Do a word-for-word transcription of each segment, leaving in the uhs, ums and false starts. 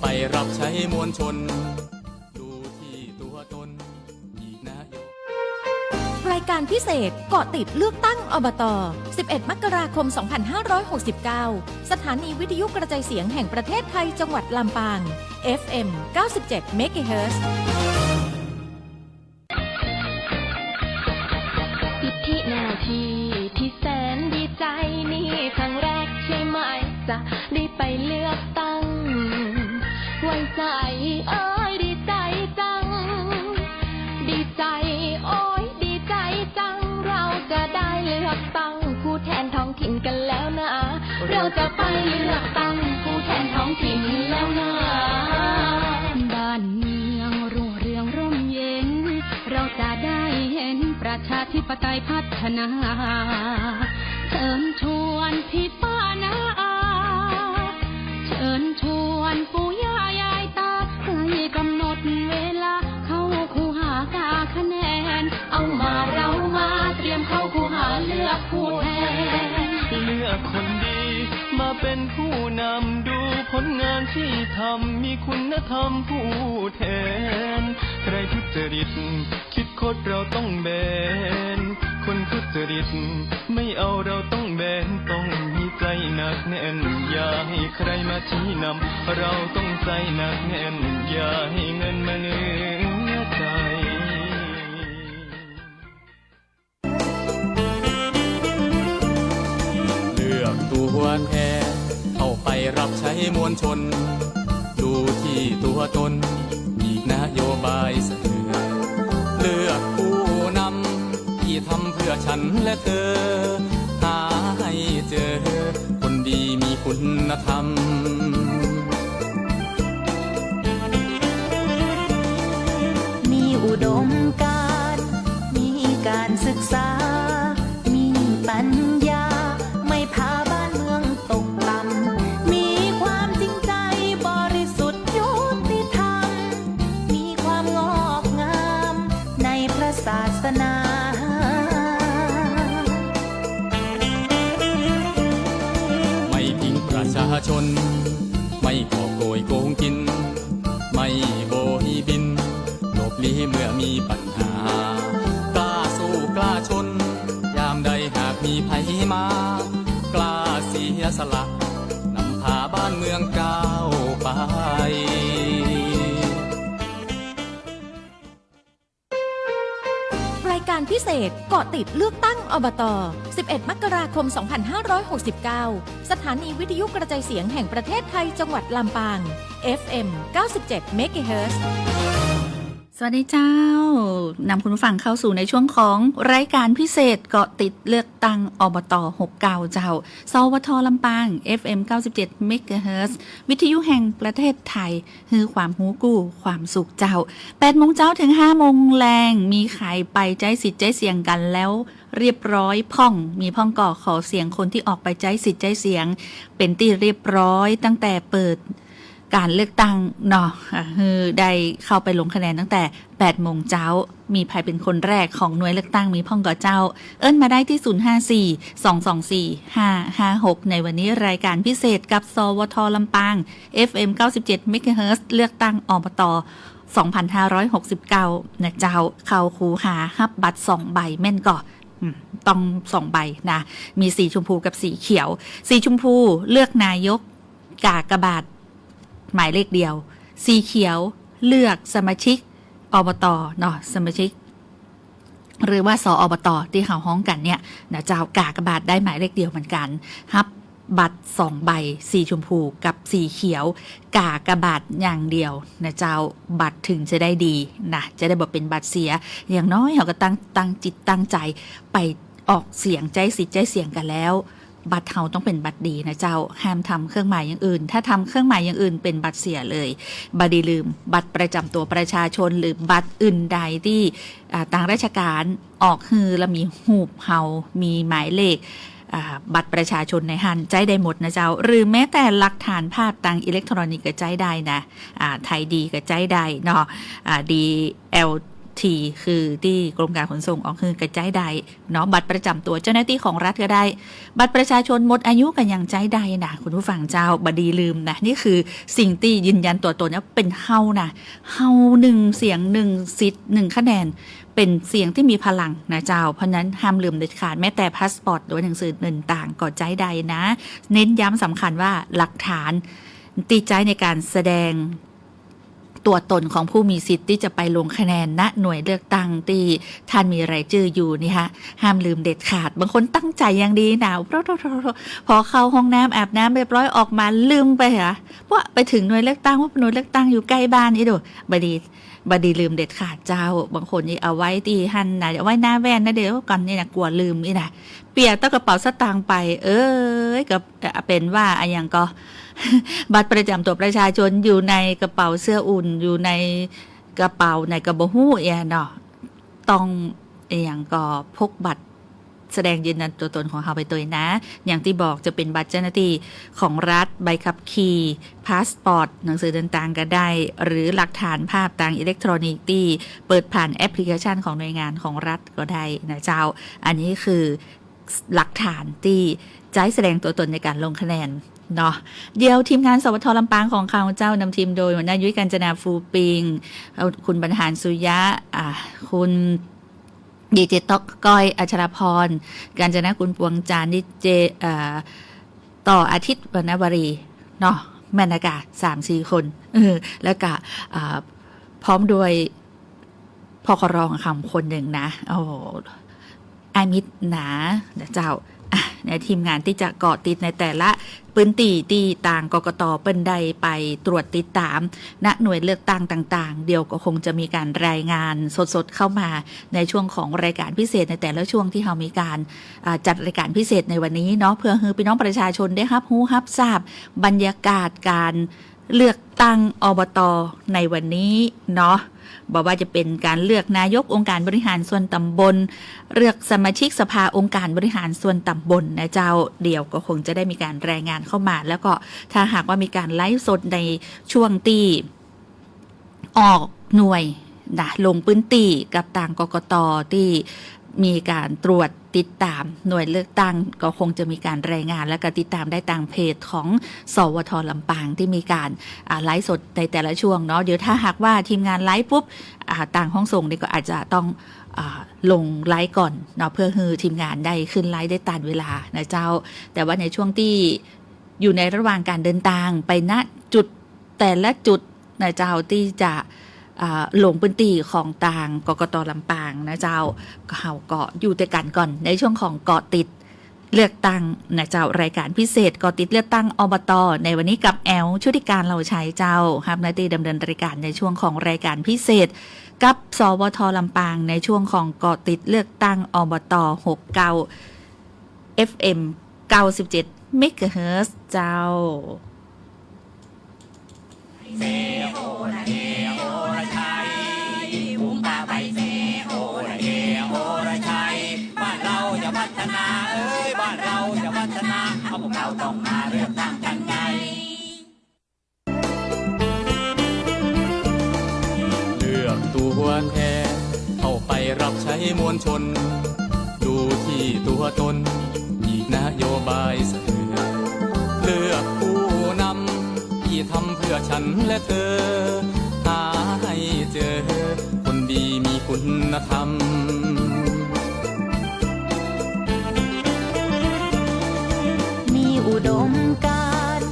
ไปรับใช้มวลชน ดูที่ตัวตน อีกนโยบาย รายการพิเศษเกาะติดเลือกตั้ง อบต. สิบเอ็ด มกราคม สองพันห้าร้อยหกสิบเก้า สถานีวิทยุกระจายเสียงแห่งประเทศไทย จังหวัดลำปาง เอฟเอ็ม เก้าสิบเจ็ด เมกะเฮิรตซ์ สิทธิหน้าที่ที่แสนดีใจ นี่ครั้งแรกใช่ไหม จะได้ไปเลือกตั้ง ไว้ใสเอ้ย ดีใจจัง ดีใจ โอ้ย ดีใจจัง เราจะได้เลือกตั้งผู้แทนท้องถิ่นกันแล้วนะ เราจะไปเลือกตั้งผู้แทนท้องถิ่นแล้วนะ บ้านเมืองรุ่งเรืองร่มเย็น เราจะได้เห็นประชาธิปไตยพัฒนา เชิญชวนพี่ป้าน้าอา เชิญชวนปู่ย่ายายตา ให้กำหนดเวลาเข้าคูหากาคะแนน เอามาเรามาเตรียมเข้าคูหาเลือกผู้แทน เลือกคนดีมาเป็นผู้นำ ดูผลงานที่ทำ มีคุณธรรมผู้แทน ใครทุจริต คิดคดเราต้องแบน คนทุจริตไม่เอาเราต้องแบน ต้องมีใจหนักแน่น อย่าให้ใครมาชี้นำ เราต้องใจหนักแน่น อย่าให้เงินมาเหนือใจ เลือกตัวแทนเข้าไปรับใช้มวลชน ดูที่ตัวตน อีกนโยบายเสนอ เลือกผู้นำที่ทำเพื่อฉันและเธอ หาให้เจอคนดีมีคุณธรรม มีอุดมการณ์ มีการศึกษา มีปัญญา ไม่พาบ้านเมืองตกต่ำ มีความจริงใจบริสุทธิ์ยุติธรรม มีความงอกงามในพระศาสนา ไม่ทิ้งประชาชน ไม่ก่อโกยโกงกิน ไม่โบยบิน หลบลี้เมื่อมีปัญหา กล้าสู้กล้าชน ยามใดหากมีภัยมา กล้าเสียสละ นำพาบ้านเมืองก้าวไป รายการพิเศษเกาะติดเลือกตั้ง อบต. สิบเอ็ด มกราคม สองพันห้าร้อยหกสิบเก้า สถานีวิทยุกระจายเสียงแห่งประเทศไทย จังหวัดลำปาง เอฟเอ็ม เก้าสิบเจ็ด เมกะเฮิรตซ์ สวัสดีเจ้า นำคุณผู้ฟังเข้าสู่ในช่วงของรายการพิเศษเกาะติดเลือกตั้ง อบต. หกเก้า เจ้า สวท. ลำปาง เอฟเอ็ม เก้าสิบเจ็ด เมกะเฮิรตซ์ วิทยุแห่งประเทศไทย หื้อความฮู้กู้ความสุขเจ้า แปดโมงเจ๊าเถิงห้าโมงแลง มีใผไปใจ๊สิทธิ์ใจ๊เสียงกั๋นแล้วเรียบร้อยพ่อง มีพ่องก่อ ขอเสียงคนตี้ออกไปใจ๊สิทธิ์ใจ๊เสียง เป๋นตี้เรียบร้อยตั้งแต่เปิดก๋านเลือกตั้งเนาะ อ่า หื้อได้เข้าไปลงคะแนนตั้งแต่แปดโมงเจ๊า มีใผเป๋นคนแรกของหน่วยเลือกตั้ง มีพ่องก่อเจ้า เอิ้นมาได้ตี้ ศูนย์ ห้า สี่ สอง สอง สี่ ห้า ห้า หก ในวันนี้รายการพิเศษกับ สวท. ลำปาง เอฟเอ็ม เก้าสิบเจ็ด เมกะเฮิรตซ์ เลือกตั้ง อบต. สองพันห้าร้อยหกสิบเก้า นะเจ้า เข้าคูหาฮับบัตรสองใบแม่นก่อ อืม ต้องสองใบนะ มีสีชมพูกับสีเขียว สีชมพูเลือกนายก กากบาทหมายเลขเดียว สีเขียวเลือกสมาชิก อบต. เนาะ สมาชิก หรือว่า สอบต. ตี้เขาฮ้องกั๋นเนี่ยนะเจ้า กากบาทได้หมายเลขเดียวเหมือนกั๋น ฮับบัตรสองใบ สีชมพูกับสีเขียว กากบาทอย่างเดียวนะเจ้า บัตรเถิงจะได้ดีนะ จะได้บ่เป๋นบัตรเสีย อย่างน้อยเฮาก็ตั้ง ตั้งจิตตั้งใจ๋ไปออกเสียง ใจ๊สิทธิ์ใจ๊เสียงกั๋นแล้ว บัตรเฮาต้องเป๋นบัตรดีนะเจ้า ห้ามทำเครื่องหมายอย่างอื่น ถ้าทำเครื่องหมายอย่างอื่นเป๋นบัตรเสียเลย บ่ดีลืม บัตรประจำตัวประชาชน หรือบัตรอื่นใดตี้ อ่า ตางราชก๋านออกหื้อ แล้วมีฮูปเฮา มีหมายเลข อ่า บัตรประชาชนในหั้น ใจ๊ได้หมดนะเจ้า หรือแม้แต่หลักฐานภาพตางอิเล็กทรอนิกส์ก็ใจ๊ได้นะ อ่า ไทยดีก็ใจ๊ได้เนาะ อ่า ดีแอล ที คือตี้กรมก๋ารขนส่งออกหื้อก็ใจ๊ได้เนาะ บัตรประจ๋ำตั๋วเจ้าหน้าตี้ของรัฐก็ได้ บัตรประชาชนหมดอายุก็ยังใจ๊ได้นะ คุณผู้ฟังเจ้า บ่ดีลืมนะ นี่คือสิ่งตี้ยืนยันตั๋วตนว่าเป๋นเฮานะ เฮา หนึ่งเสียง หนึ่งสิทธิ์ หนึ่งคะแนน เป๋นเสียงตี้มีพลังนะเจ้า เพราะฉะนั้นห้ามลืมเด็ดขาด แม้แต่พาสปอร์ต หรือว่าหนังสือเดินตางก็ใจ๊ได้นะ เน้นย้ำสำคัญว่าหลักฐานตี้ใจ๊ในก๋านแสดง ตั๋วตนของผู้มีสิทธิ์ตี้จะไปลงคะแนน ณ หน่วยเลือกตั้งตี้ต้านมีรายจื้ออยู่นี่ฮะ ห้ามลืมเด็ดขาด บางคนตั้งใจ๋อย่างดีนะ พอเข้าห้องน้ำอาบน้ำเรียบร้อยออกมาลืมไปฮะ ว่าไปเถิงหน่วยเลือกตั้ง ว่าหน่วยเลือกตั้งอยู่ใก้บ้านอี้ดู บ่ดี บ่ดีลืมเด็ดขาดเจ้า บางคนนี่เอาไว้ตี้หั้นนะ เอาไว้หน้าแว่นนะ เดี๋ยวก่อนนี่นะ กั๋วลืมอี้นะ เปี้ยเต้ากระเป๋าสตางค์ไป เอ้ย ก็เป๋นว่าอะหยังก่อ บัตรประจ๋ำตั๋วประชาชนอยู่ในกระเป๋าเสื้ออุ่น อยู่ในกระเป๋าไหนก็บ่ฮู้เอี้ยเนาะ ต้องอะหยังก่อ พกบัตรแสดงยืนยันตั๋วตนของเฮาไปตวยนะ อย่างตี้บอกจะเป๋นบัตรเจ้าหน้าตี้ของรัฐ ใบขับขี่ พาสปอร์ต หนังสือเดินตางก็ได้ หรือหลักฐานภาพตางอิเล็กทรอนิกส์ตี้เปิดผ่านแอปพลิเคชันของหน่วยงานของรัฐก็ได้นะเจ้า อันนี้คือ หลักฐานตี้ใจ๊แสดงตั๋วตนในก๋านลงคะแนนเนาะ เดี๋ยวทีมงาน สวท ลำปางของเฮาเจ้านำทีมโดยหัวหน้ายุ้ย กาญจนา ฟูปิง เอ่อ คุณบรรหาร สุยะ อ่า คุณดีเจต๊อก ก้อย อัชราพร กาญจนา กุลปวงจันทร์ ดีเจ เอ่อ ต่ออาทิตย์ วรรณวรี เนาะ แม่นนะก่า สามสี่คน เออ แล้วก็ อ่า พร้อมด้วย ผ่อขอร้องคำคนนึ่งนะ โอ้ อ้ายมิตรนะ นะเจ้า อ่ะ ในทีมงานตี้จะเกาะติดในแต่ละปื้นตี้ตี้ตาง กกต เปิ้นได้ไปตรวจติดต๋าม ณ หน่วยเลือกตั้งต่างๆ เดี๋ยวก็คงจะมีก๋านรายงานสดๆ เข้ามาในช่วงของรายก๋านพิเศษในแต่ละช่วงตี้เฮามีก๋าน อ่า จัดรายก๋านพิเศษในวันนี้เนาะ เพื่อหื้อปี้น้องประชาชนได้ฮับฮู้ฮับทราบบรรยากาศก๋าน เลือกตั้ง อบต. ในวันนี้เนาะ บ่ว่าจะเป๋นก๋านเลือกนายกองค์การบริหารส่วนต๋ำบล เลือกสมาชิกสภาองค์การบริหารส่วนต๋ำบลนะเจ้า เดี๋ยวก็คงจะได้มีก๋านรายงานเข้ามา แล้วก็ถ้าหากว่ามีก๋านไลฟ์สดในช่วงตี้ออกหน่วยนะ ลงปื้นตี้กับตาง กกต. ตี้ มีก๋านตรวจติดต๋ามหน่วยเลือกตั้ง ก็คงจะมีก๋านรายงาน และก็ติดต๋ามได้ตางเพจของ สวท ลำปาง ตี้มีก๋าน อ่า ไลฟ์สดในแต่ละช่วงเนาะ เดี๋ยวถ้าหากว่าทีมงานไลฟ์ปุ๊บ อ่า ตางห้องส่งนี่ก็อาจจะต้อง อ่า ลงไลฟ์ก่อนเนาะ เพื่อหื้อทีมงานได้ขึ้นไลฟ์ได้ต๋ามเวลานะเจ้า แต่ว่าในช่วงตี้อยู่ในระหว่างก๋านเดินตางไป ณ จุดแต่ละจุดนะเจ้า ตี้จะ อ่า ลงปื้นตี้ของตาง กกต. ลำปางนะเจ้า ก็เฮาก็อยู่ตวยกั๋นก่อนในช่วงของเกาะติดเลือกตั้งนะเจ้า รายก๋านพิเศษเกาะติดเลือกตั้ง อบต. ในวันนี้กับแอล ชุติการ เหล่าชัยเจ้า ฮับหน้าตี้ดำเนินรายก๋านในช่วงของรายก๋านพิเศษกับ สวท ลำปาง ในช่วงของเกาะติดเลือกตั้ง อบต. หกเก้า เอฟเอ็ม เก้าสิบเจ็ด เมกะเฮิรตซ์เจ้า บ้านเราจะพัฒนา เอ้ย บ้านเราจะพัฒนา เพราะพวกเราต้องมาเลือกตั้งกันไง เลือกตั๋วแทน เข้าไปรับใช้มวลชน ดูตี้ตั๋วตน มีนโยบายเสนอ เลือกผู้นำ ตี้ทำเพื่อฉันและเธอ หาให้เจอ คนดีมีคุณธรรม มีอุดมการณ์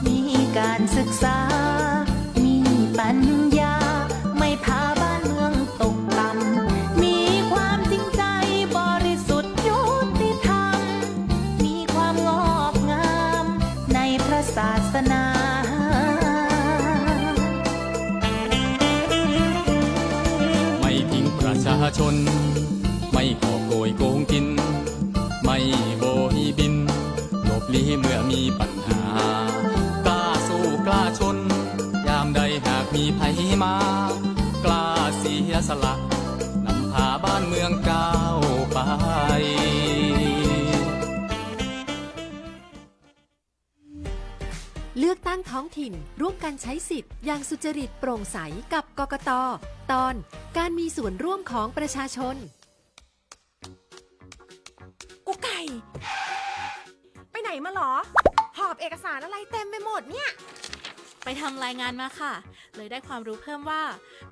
มีการศึกษา มีปัญญา ไม่พาบ้านเมืองตกต่ำ มีความจริงใจ บริสุทธิ์ยุติธรรม มีความงอกงาม ในพระศาสนา ไม่ทิ้งประชาชน ไม่ก่อโกยโกงกิน ไม่โบยบิน หลบลี้เมื่อมีปัญหา กล้าสู้กล้าชน ยามใดหากมีภัยมา กล้าเสียสละ นำพาบ้านเมืองก้าวไป เลือกตั้ง ท้องถิ่นร่วมกันใช้สิทธิ์อย่างสุจริตโปร่งใสกับ กกต. ตอน การมีส่วนร่วมของประชาชน กุ๊กไก่ ไปไหนมาหรอ หอบเอกสารอะไรเต็มไปหมดเนี่ย ไปทำรายงานมาค่ะ เลยได้ความรู้เพิ่มว่า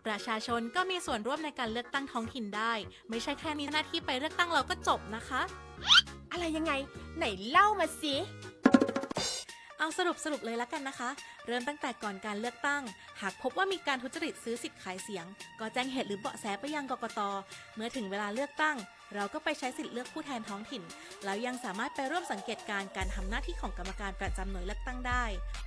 ประชาชนก็มีส่วนร่วมในการเลือกตั้งท้องถิ่นได้ ไม่ใช่แค่มีหน้าที่ไปเลือกตั้งเราก็จบนะคะ อะไรยังไง ไหนเล่ามาสิ เอาสรุปสรุปเลยละกันนะคะ เริ่มตั้งแต่ก่อนการเลือกตั้ง หากพบว่ามีการทุจริตซื้อสิทธิ์ขายเสียง ก็แจ้งเหตุหรือเบาะแสไปยัง กกต. เมื่อถึงเวลาเลือกตั้ง เราก็ไปใช้สิทธิ์เลือกผู้แทนท้องถิ่น แล้วยังสามารถไปร่วมสังเกตการณ์การทำหน้าที่ของกรรมการประจำหน่วยเลือกตั้งได้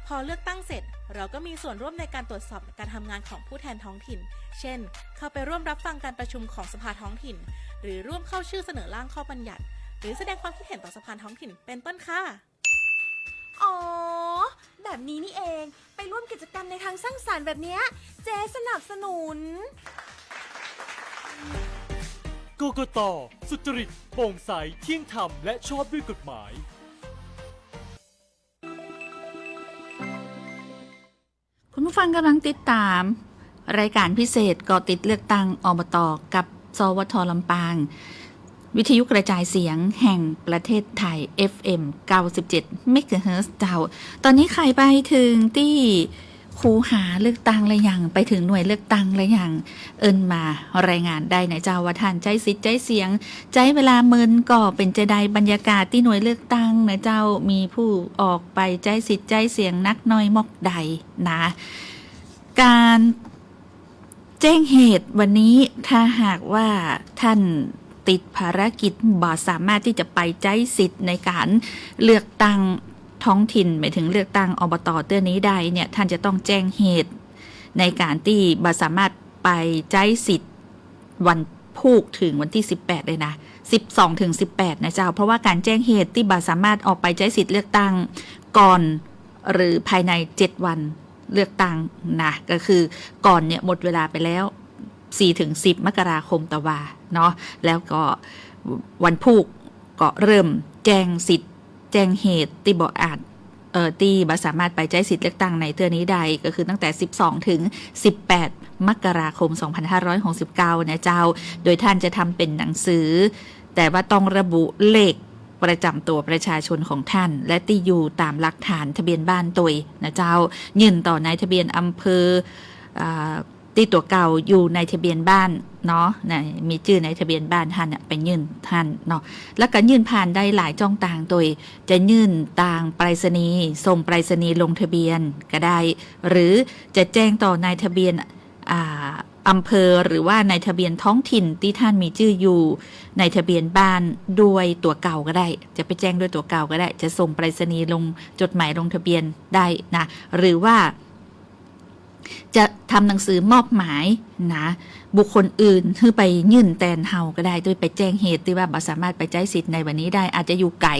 พอเลือกตั้งเสร็จ เราก็มีส่วนร่วมในการตรวจสอบการทำงานของผู้แทนท้องถิ่น เช่น เข้าไปร่วมรับฟังการประชุมของสภาท้องถิ่น หรือร่วมเข้าชื่อเสนอร่างข้อบัญญัติ หรือแสดงความคิดเห็นต่อสภาท้องถิ่น เป็นต้นค่ะ อ๋อ แบบนี้นี่เอง ไปร่วมกิจกรรมในทางสร้างสรรค์แบบเนี้ย เจ๊สนับสนุน กกต. สุจริต โปร่งใส เที่ยงธรรม และชอบด้วยกฎหมาย คุณผู้ฟังกำลังติดตามรายการพิเศษเกาะติดเลือกตั้ง อบต. กับ สวท. ลำปาง วิทยุกระจายเสียงแห่งประเทศไทย เอฟเอ็ม เก้าสิบเจ็ด เมกะเฮิรตซ์ เจ้า ตอนนี้ไขไปถึงตี้คูหาเลือกตั้งแล้วยัง ไปถึงหน่วยเลือกตั้งแล้วยัง เอิ้นมารายงานได้นะเจ้า ว่าท่านใจ๊สิทธิ์ใจ๊เสียง ใจ๊เวลาเมินก่อ เป๋นจาใดบรรยากาศตี้หน่วยเลือกตั้งนะเจ้า มีผู้ออกไปใจ๊สิทธิ์ใจ๊เสียงนักน้อยมอกใดนะ ก๋านแจ้งเหตุวันนี้ ถ้าหากว่าท่านติดภารกิจบ่สามารถตี้จะไปใจ๊สิทธิ์ในก๋านเลือกตั้งท้องถิ่น หมายถึงเลือกตั้ง อบต. เตื้อนี้ได้เนี่ย ท่านจะต้องแจ้งเหตุในก๋านตี้บ่สามารถไปใจ๊สิทธิ์วันพูกเถิงวันตี้สิบแปดเลยนะ สิบสองถึงสิบแปดนะเจ้า เพราะว่าก๋านแจ้งเหตุตี้บ่สามารถออกไปใจ๊สิทธิ์เลือกตั้งก่อน หรือภายในเจ็ดวันเลือกตั้งนะ ก็คือก่อนเนี่ยหมดเวลาไปแล้ว สี่ถึงสิบ มกราคมตะวาเนาะ แล้วก็วันพูกก็เริ่มแจ้งสิทธิ์ แจ้งเหตุตี้บ่อาจ เอ่อ ตี้บ่สามารถไปใจ๊สิทธิ์เลือกตั้งในเตื้อนี้ได้ ก็คือตั้งแต่สิบสองถึงสิบแปด มกราคม สองพันห้าร้อยหกสิบเก้า นะเจ้า โดยท่านจะทำเป๋นหนังสือ แต่ว่าต้องระบุเลขประจำตัวประชาชนของท่าน และตี้อยู่ต๋ามหลักฐานทะเบียนบ้านตวยนะเจ้า ยื่นต่อนายทะเบียนอำเภอ อ่า ตี้ตั๋วเก่าอยู่ในทะเบียนบ้านเนาะ นะ มีจื้อในทะเบียนบ้านหั้นน่ะ ไปยื่นหั้นเนาะ แล้วก็ยื่นผ่านได้หลายจ้องตาง โดยจะยื่นตางไปรษณีย์ ส่งไปรษณีย์ลงทะเบียนก็ได้ หรือจะแจ้งต่อนายทะเบียน อ่า อำเภอ หรือว่านายทะเบียนท้องถิ่นตี้ท่านมีจื้ออยู่ในทะเบียนบ้านด้วยตั๋วเก่าก็ได้ จะไปแจ้งด้วยตั๋วเก่าก็ได้ จะส่งไปรษณีย์ลงจดหมายลงทะเบียนได้นะ หรือว่า จะทำหนังสือมอบหมายนะ บุคคลอื่นหื้อไปยื่นแตนเฮาก็ได้ โดยไปแจ้งเหตุตี้ว่าบ่สามารถไปใจ๊สิทธิ์ในวันนี้ได้ อาจจะอยู่ไก๋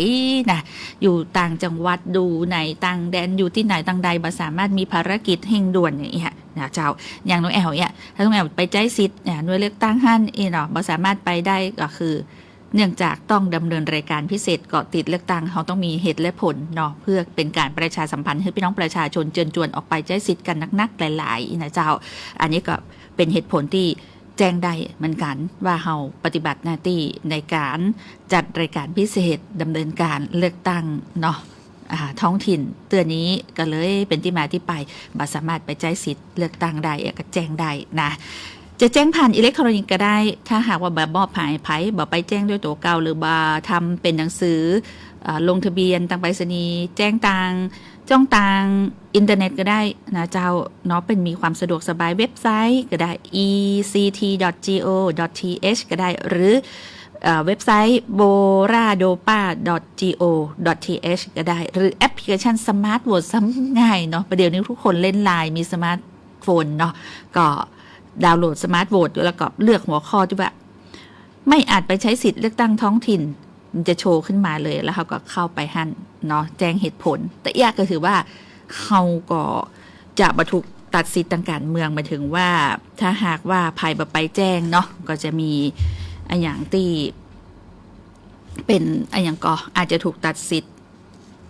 นะ อยู่ต่างจังหวัด อยู่ในต่างแดน อยู่ตี้ไหนต่างใด บ่สามารถ มีภารกิจเร่งด่วนอย่างเงี้ยนะเจ้า อย่างน้องแอ๋วเนี่ย ถ้าน้องแอ๋วไปใจ๊สิทธิ์เนี่ย หน่วยเลือกตั้งหั้นเองเนาะ บ่สามารถไปได้ ก็คือ เนื่องจากต้องดำเนินรายการพิเศษเกาะติดเลือกตั้ง เฮาต้องมีเหตุและผลเนาะ เพื่อเป๋นก๋านประชาสัมพันธ์หื้อพี่น้องประชาชนเจิญจวนออกไปใจ๊สิทธิ์กั๋นนักๆ หลายๆ นะเจ้า อันนี้ก็เป๋นเหตุผลตี้แจ้งได้เหมือนกั๋น ว่าเฮาปฏิบัติหน้าตี้ในก๋านจัดรายการพิเศษดำเนินก๋านเลือกตั้งเนาะ อ่า ท้องถิ่นเตื้อนี้ ก็เลยเป๋นตี้มาตี้ไป บ่สามารถไปใจ๊สิทธิ์เลือกตั้งได้ ก็แจ้งได้นะ จะแจ้งผ่านอิเล็กทรอนิกส์ก็ได้ ถ้าหากว่าบ่มอบหมายใผ บ่ไปแจ้งด้วยตั๋วเก่า หรือบ่ทำเป๋นหนังสือ เอ่อ ลงทะเบียนตางไปรษณีย์ แจ้งตางจ้องตางอินเทอร์เน็ตก็ได้นะเจ้าเนาะ เป๋นมีความสะดวกสบาย เว็บไซต์ก็ได้ อีซีที ดอท จี โอ ดอท ที เอช ก็ได้ หรือ เอ่อ เว็บไซต์ โบราโดปา ดอท จี โอ ดอท ที เอช ก็ได้ หรือแอปพลิเคชันสมาร์ทโหวต ซ้ำง่ายเนาะ ประเดี๋ยวนี้ทุกคนเล่นไลน์ มีสมาร์ทโฟนเนาะ ก็ดาวน์โหลดสมาร์ทโหวต แล้วก็เลือกหัวข้อตี้ว่า ไม่อาจไปใจ๊สิทธิ์เลือกตั้งท้องถิ่น มันจะโชว์ขึ้นมาเลย แล้วเฮาก็เข้าไปหั้นเนาะ แจ้งเหตุผล แต่เอี้ยก็ถือว่าเฮาก็จะบ่ถูกตัดสิทธิ์ตางก๋านเมือง หมายถึงว่า ถ้าหากว่าใผบ่ไปแจ้งเนาะ ก็จะมีอะหยังตี้เป๋นอะหยังก็อาจจะถูกตัดสิทธิ์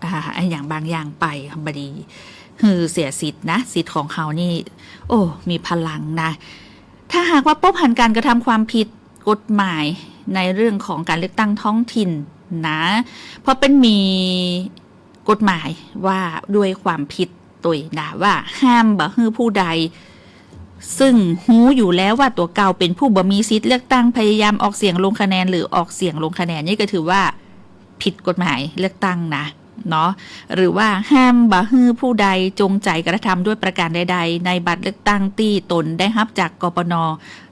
อ่า อะหยังบางอย่างไป บ่ดี หื้อเสียสิทธิ์นะ สิทธิ์ของเฮานี่ โอ้ มีพลังนะ ถ้าหากว่าปบหันก๋านกระทำความผิดกฎหมายในเรื่องของก๋านเลือกตั้งท้องถิ่นนะ เพราะเปิ้นมีกฎหมายว่าด้วยความผิดตวยนะ ว่าห้ามบ่หื้อผู้ใด ซึ่งฮู้อยู่แล้วว่าตั๋วเก่าเป๋นผู้บ่มีสิทธิ์เลือกตั้ง พยายามออกเสียงลงคะแนน หรือออกเสียงลงคะแนน นี่ก็ถือว่าผิดกฎหมายเลือกตั้งนะ เนาะ หรือว่าห้ามบ่หื้อผู้ใดจงใจกระทำด้วยประการใดๆ ในบัตรเลือกตั้งตี้ตนได้ฮับจาก กปน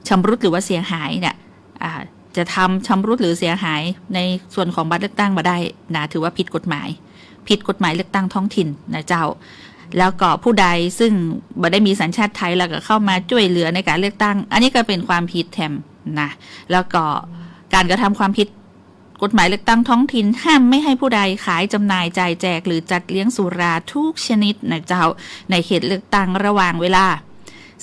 ชำรุดหรือว่าเสียหายเนี่ย อ่า จะทำชำรุดหรือเสียหายในส่วนของบัตรเลือกตั้งบ่ได้นะ ถือว่าผิดกฎหมาย ผิดกฎหมายเลือกตั้งท้องถิ่นนะเจ้า แล้วก็ผู้ใดซึ่งบ่ได้มีสัญชาติไทย แล้วก็เข้ามาจ้วยเหลือในก๋านเลือกตั้ง อันนี้ก็เป๋นความผิดแถมนะ แล้วก็ก๋านกระทำความผิด กฎหมายเลือกตั้งท้องถิ่น ห้ามไม่ให้ผู้ใดขาย จำหน่าย จ่ายแจก หรือจัดเลี้ยงสุราทุกชนิดนะเจ้า ในเขตเลือกตั้งระหว่างเวลา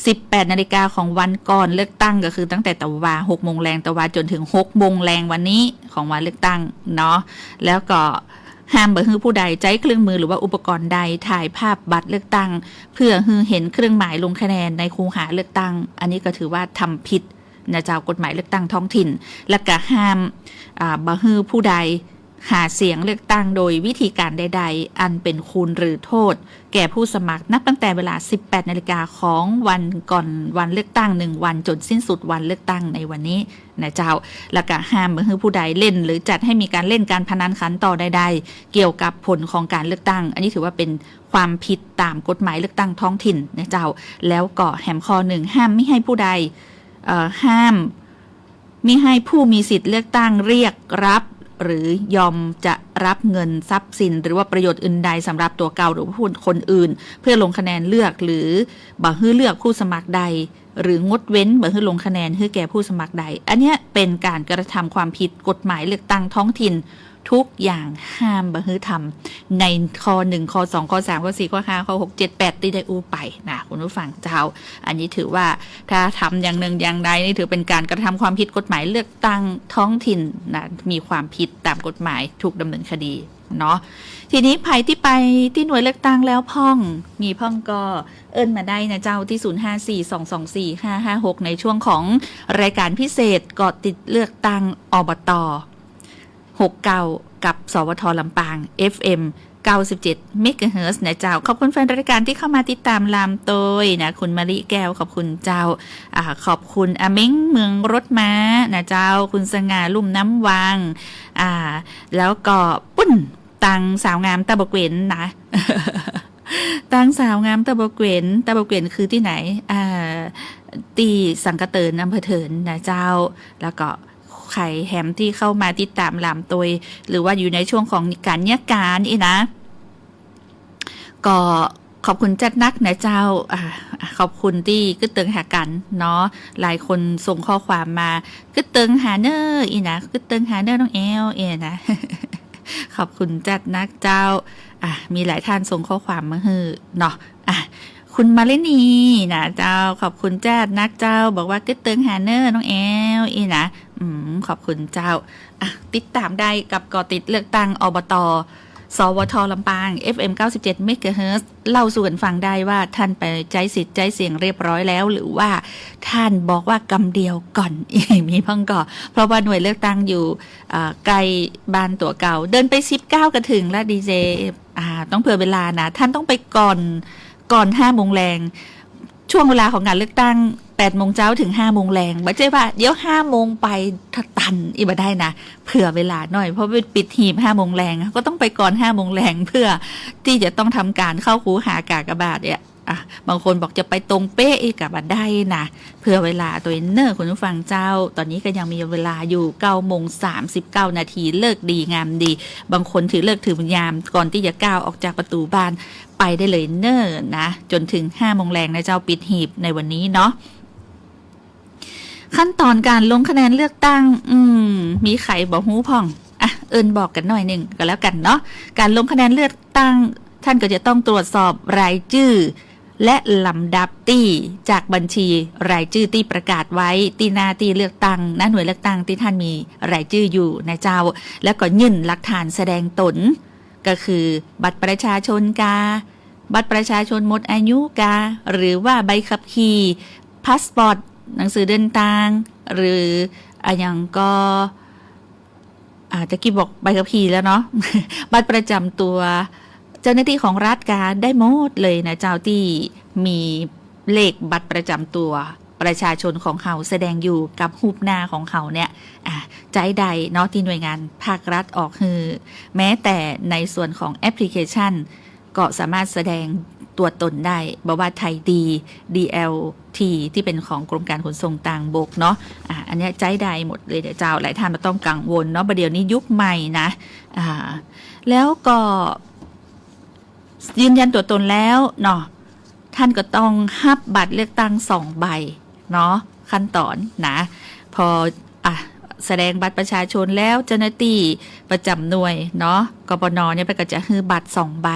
สิบแปดนาฬิกาของวันก่อนเลือกตั้ง ก็คือตั้งแต่ตะวา หกโมงแลงตะวา จ๋นถึง หกโมงแลงวันนี้ของวันเลือกตั้งเนาะ แล้วก็ห้ามบ่หื้อผู้ใดใจ๊เครื่องมือหรือว่าอุปกรณ์ใดถ่ายภาพบัตรเลือกตั้ง เพื่อหื้อหันเครื่องหมายลงคะแนนในคูหาเลือกตั้ง อันนี้ก็ถือว่าทำผิด นะเจ้า กฎหมายเลือกตั้งท้องถิ่น และก็ห้าม อ่า บ่หื้อผู้ใดหาเสียงเลือกตั้งโดยวิธีการใดๆ อันเป็นคุณหรือโทษแก่ผู้สมัคร นับตั้งแต่เวลา สิบแปดนาฬิกาของวันก่อนวันเลือกตั้งหนึ่งวัน จ๋นสิ้นสุดวันเลือกตั้งในวันนี้นะเจ้า และก็ห้ามบ่หื้อผู้ใดเล่นหรือจัดให้มีก๋านเล่นก๋านพนันขันต่อใดๆ เกี่ยวกับผลของก๋านเลือกตั้ง อันนี้ถือว่าเป๋นความผิดต๋ามกฎหมายเลือกตั้งท้องถิ่นนะเจ้า แล้วก็แหมข้อหนึ่ง ห้ามมิให้ผู้ใด เอ่อ ห้ามมิให้ผู้มีสิทธิ์เลือกตั้งเรียกรับ หรือยอมจะรับเงินทรัพย์สิน หรือว่าประโยชน์อื่นใดสำหรับตั๋วเก่าหรือผู้คนอื่น เพื่อลงคะแนนเลือก หรือบ่หื้อเลือกผู้สมัครใด หรืองดเว้นบ่หื้อลงคะแนนหื้อแก่ผู้สมัครใด อันเนี้ยเป๋นก๋านกระทำความผิดกฎหมายเลือกตั้งท้องถิ่น ทุกอย่างห้ามบ่หื้อทำ ในข้อหนึ่ง ข้อสอง ข้อสาม ข้อสี่ ข้อห้า ข้อหก เจ็ด แปด ตี้ได้อู้ไปนะคุณผู้ฟังเจ้า อันนี้ถือว่าถ้าทำอย่างหนึ่งอย่างใดนี่ถือเป๋นก๋านกระทำความผิดกฎหมายเลือกตั้งท้องถิ่นนะ มีความผิดต๋ามกฎหมาย ถูกดำเนินคดีเนาะ ทีนี้ใผตี้ไปตี้หน่วยเลือกตั้งแล้วพ่อง มีพ่องก็เอิ้นมาได้นะเจ้า ตี้ ศูนย์ห้าสี่สองสองสี่ห้าห้าหก ในช่วงของรายก๋านพิเศษเกาะติดเลือกตั้ง อบต. หกเก้า กับ สวท ลำปาง เอฟเอ็ม เก้าสิบเจ็ด เมกะเฮิรตซ์ นะเจ้า ขอบคุณแฟนรายก๋านตี้เข้ามาติดต๋ามลามโตยนะ คุณมะลิแก้ว ขอบคุณเจ้า อ่า ขอบคุณอาเม้งเมืองรถม้านะเจ้า คุณสง่าลุ่มน้ำวัง อ่า แล้วก็ปุ้น ตางสาวงามตะบะเกวนนะ ตางสาวงามตะบะเกวน ตะบะเกวนคือตี้ไหน อ่า ตี้สังกะเติน อำเภอเถินนะเจ้า แล้วก็ใผแหมตี้เข้ามาติดต๋ามลามโตย หรือว่าอยู่ในช่วงของก๋านเยียะก๋านอี้นะ ก็ขอบคุณจัดนักนะเจ้า อ่า ขอบคุณตี้กึ๊ดเติงหากั๋นเนาะ หลายคนส่งข้อความมา กึ๊ดเติงหาเน่ออี้นะ กึ๊ดเติงหาเน่อน้องแอลเอ้ยนะ ขอบคุณจัดนักเจ้า อ่ะ มีหลายท่านส่งข้อความมาหื้อเนาะ อ่ะ คุณมาลินีนะเจ้า ขอบคุณจัดนักเจ้า บอกว่ากึ๊ดเติงหาเน่อน้องแอลอี้นะ อืม ขอบคุณเจ้า อ่ะ ติดต๋ามได้กับเกาะติดเลือกตั้ง อบต. สวท ลำปาง เอฟเอ็ม เก้าสิบเจ็ด เมกะเฮิรตซ์ เล่าสู่กั๋นฟังได้ว่าท่านไปใจ๊สิทธิ์ใจ๊เสียงเรียบร้อยแล้ว หรือว่าท่านบอกว่ากำเดียวก่อน มีพ่องก่อ เพราะว่าหน่วยเลือกตั้งอยู่ อ่า ใก้บ้านตั๋วเก่า เดินไปสิบก้าวก็เถิงละดีเจ อ่า ต้องเผื่อเวลานะ ท่านต้องไปก่อน ก่อนห้าโมงแลง ช่วงเวลาของก๋านเลือกตั้งแปดโมงเจ๊าเถิงห้าโมงแลง บ่ใจ้ว่าเดี๋ยวห้าโมงไปทัน อี้บ่ได้นะ เผื่อเวลาหน่อย เพราะว่าปิดหีบห้าโมงแลง ก็ต้องไปก่อนห้าโมงแลง เพื่อตี้จะต้องทำก๋านเข้าคูหากากบาทเนี่ย อ่ะ บางคนบอกจะไปตรงเป๊ะอี้ก็บ่ได้นะ เผื่อเวลาตวยเน่อคุณผู้ฟังเจ้า ต๋อนนี้ก็ยังมีเวลาอยู่ เก้าโมงสามสิบเก้านาที เลิกดีงามดี บางคนถือฤกษ์ถือยามก่อนตี้จะก้าวออกจากประตู๋บ้าน ไปได้เลยเน่อนะ จ๋นเถิงห้าโมงแลงนะเจ้า ปิดหีบในวันนี้เนาะ ขั้นต๋อนก๋านลงคะแนนเลือกตั้ง อืม มีใผบ่ฮู้พ่อง อ่ะ เอิ้นบอกกั๋นหน่อยนึ่งก็แล้วกั๋นเนาะ ก๋านลงคะแนนเลือกตั้ง ท่านก็จะต้องตรวจสอบรายจื้อ และลำดับตี้จากบัญชีรายจื้อตี้ประกาศไว้ตี้หน้าตี้เลือกตั้ง ณ หน่วยเลือกตั้งตี้ท่านมีรายจื้ออยู่นะเจ้า แล้วก็ยื่นหลักฐานแสดงต๋น ก็คือบัตรประชาชนกา บัตรประชาชนหมดอายุกา หรือว่าใบขับขี่ พาสปอร์ต หนังสือเดินตาง หรืออะหยังก็ อ่า ตะกี้บอกใบขับขี่แล้วเนาะ บัตรประจำตัวเจ้าหน้าตี้ของรัฐกา ได้หมดเลยนะเจ้า ตี้มีเลขบัตรประจำตัวประชาชนของเฮาแสดงอยู่กับฮูปหน้าของเฮาเนี่ย อ่า ใจ๊ได้เนาะ ตี้หน่วยงานภาครัฐออกหื้อ แม้แต่ในส่วนของแอปพลิเคชัน ก็สามารถแสดงตั๋วต๋นได้ บ่ว่าไทยดี ดีแอลที ตี้เป๋นของกรมก๋านขนส่งตางบกเนาะ อ่า อันเนี้ยใจ๊ได้หมดเลยเจ้า หลายท่านบ่ต้องกังวลเนาะ บ่าเดี๋ยวนี้ยุคใหม่นะ อ่า แล้วก็ยืนยันตั๋วต๋นแล้วเนาะ ท่านก็ต้องฮับบัตรเลือกตั้งสองใบเนาะ ขั้นต๋อนนะ พอ อ่ะ แสดงบัตรประชาชนแล้ว เจ้าหน้าตี้ประจ๋ำหน่วยเนาะ กปน เนี่ย เปิ้นก็จะหื้อบัตรสองใบ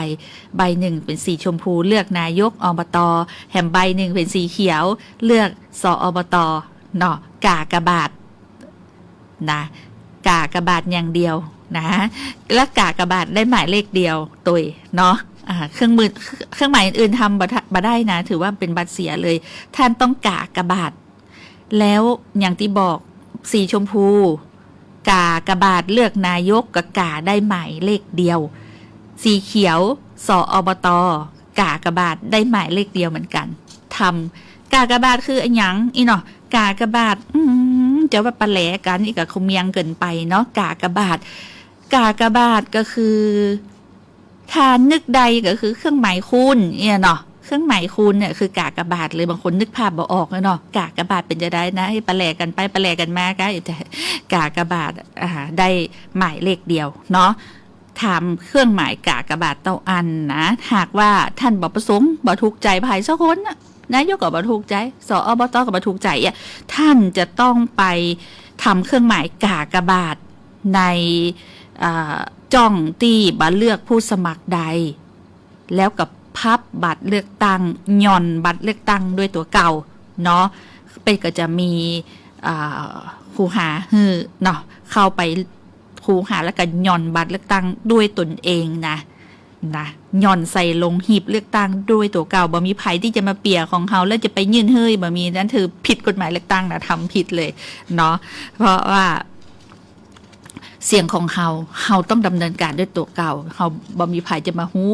ใบหนึ่งเป๋นสีชมพู เลือกนายก อบต แหมใบหนึ่งเป๋นสีเขียว เลือก สอบต เนาะ ก๋ากบาทนะ ก๋ากบาทอย่างเดียวนะ และก๋ากบาทได้หมายเลขเดียวตวยเนาะ อ่า เครื่องมือ เครื่องหมายอื่นๆทำบ่ได้ บ่ได้นะ ถือว่าเป๋นบัตรเสียเลย ท่านต้องก๋ากบาท แล้วอย่างตี้บอก สีชมพู ก๋ากบาทเลือกนายกก็ก๋าได้หมายเลขเดียว สีเขียว สอบต ก๋ากบาทได้หมายเลขเดียวเหมือนกั๋น ทำ ก๋ากบาทคืออะหยังอี้เนาะ ก๋ากบาท อืม จะว่าปะแหลกั๋นอี้ก็คงเมียงเกินไปเนาะ ก๋ากบาท ก๋ากบาทก็คือ ถ้านึกได้ก็คือเครื่องหมายคูณเนี่ยเนาะ เครื่องหมายคูณเนี่ยคือก๋ากบาทเลย บางคนนึกภาพบ่ออกเลยเนาะ ก๋ากบาทเป๋นจะใดนะ ปะแหลกั๋นไปปะแหลกั๋นมาก็ ก๋ากบาท อ่า ได้หมายเลขเดียวเนาะ ถามเครื่องหมายก๋ากบาทเต้าอั้นนะ หากว่าท่านบ่ประสงค์ บ่ถูกใจ๋ใผสักคนน่ะ นายกก็บ่ถูกใจ๋ สอบต ก็บ่ถูกใจ๋อะ ท่านจะต้องไปทำเครื่องหมายก๋ากบาทใน อ่า จ้องตี้บ่าเลือกผู้สมัครใด แล้วก็พับบัตรเลือกตั้ง หย่อนบัตรเลือกตั้งด้วยตั๋วเก่าเนาะ เปิ้นก็จะมี อ่า คูหาหื้อเนาะ เข้าไปคูหาแล้วก็หย่อนบัตรเลือกตั้งด้วยตนเองนะ นะ หย่อนใส่ลงหีบเลือกตั้งด้วยตั๋วเก่า บ่มีใผตี้จะมาเปียของเฮาแล้วจะไปยื่นหื้อ บ่มี นั่นถือผิดกฎหมายเลือกตั้งนะ ทำผิดเลยเนาะ เพราะว่าเสียงของเฮา เฮาต้องดำเนินการด้วยตั๋วเก่า เฮาบ่มีใผจะมาฮู้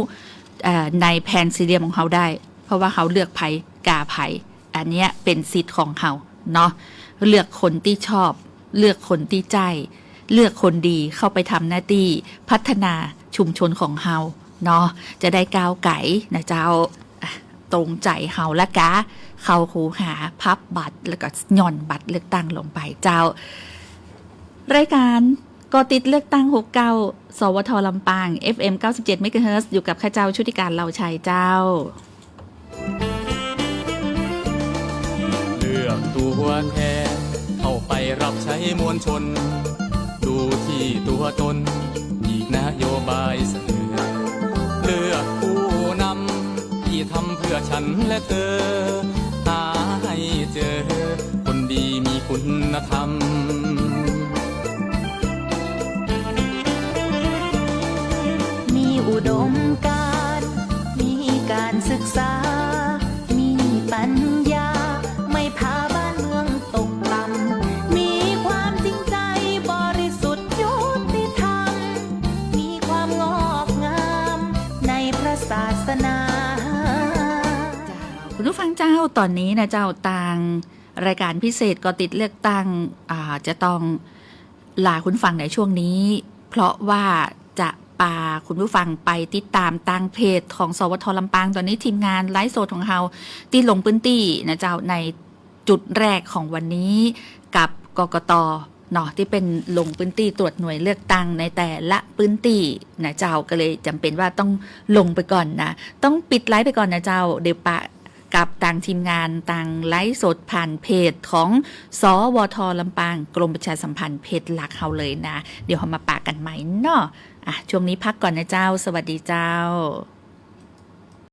เอ่อ ในแผ่นสี่เหลี่ยมของเฮาได้ เพราะว่าเฮาเลือกใผ ก๋าใผ อันเนี้ยเป๋นสิทธิ์ของเฮาเนาะ เลือกคนตี้ชอบ เลือกคนตี้ใจ้ เลือกคนดีเข้าไปทำหน้าตี้พัฒนาชุมชนของเฮาเนาะ จะได้ก้าวไก๋นะเจ้า อ่ะ ตรงใจ๋เฮาละกา เข้าคูหา พับบัตร แล้วก็หย่อนบัตรเลือกตั้งลงไปเจ้า รายการ เกาะติดเลือกตั้งหกเก้า สวท ลำปาง เอฟเอ็ม เก้าสิบเจ็ด เมกะเฮิรตซ์ อยู่กับข้าเจ้าชุติการ เหล่าชัยเจ้า เลือกตัวแทนเข้าไปรับใช้มวลชน ดูที่ตัวตน อีกนโยบายเสนอ เลือกผู้นำ ที่ทำเพื่อฉันและเธอ หาให้เจอ คนดีมีคุณธรรม มีอุดมการณ์ มีการศึกษา มีปัญญา ไม่พาบ้านเมืองตกต่ำ มีความจริงใจ บริสุทธิ์ยุติธรรม มีความงอกงาม ในพระศาสนา คุณผู้ฟังเจ้า ต๋อนนี้นะเจ้า ตางรายการพิเศษเกาะติดเลือกตั้ง อ่า จะต้องลาคุณฟังในช่วงนี้ เพราะว่าจะปาคุณผู้ฟังไปติดต๋ามตางเพจของ สวท ลำปาง ต๋อนนี้ทีมงานไลฟ์สดของเฮาตี้ลงพื้นตี้นะเจ้า ในจุดแรกของวันนี้กับ กกต เนาะ ตี้เปิ้นลงพื้นตี้ตรวจหน่วยเลือกตั้งในแต่ละพื้นตี้นะเจ้า ก็เลยจ๋ำเป๋นว่าต้องลงไปก่อนนะ ต้องปิดไลฟ์ไปก่อนนะเจ้า เดี๋ยวปะกับตางทีมงานตางไลฟ์สดผ่านเพจของ สวท ลำปาง กรมประชาสัมพันธ์เพจหลักเฮาเลยนะ เดี๋ยวเฮามาปะกั๋นใหม่เนาะ อ่ะ ช่วงนี้พักก่อนนะเจ้า สวัสดีเจ้า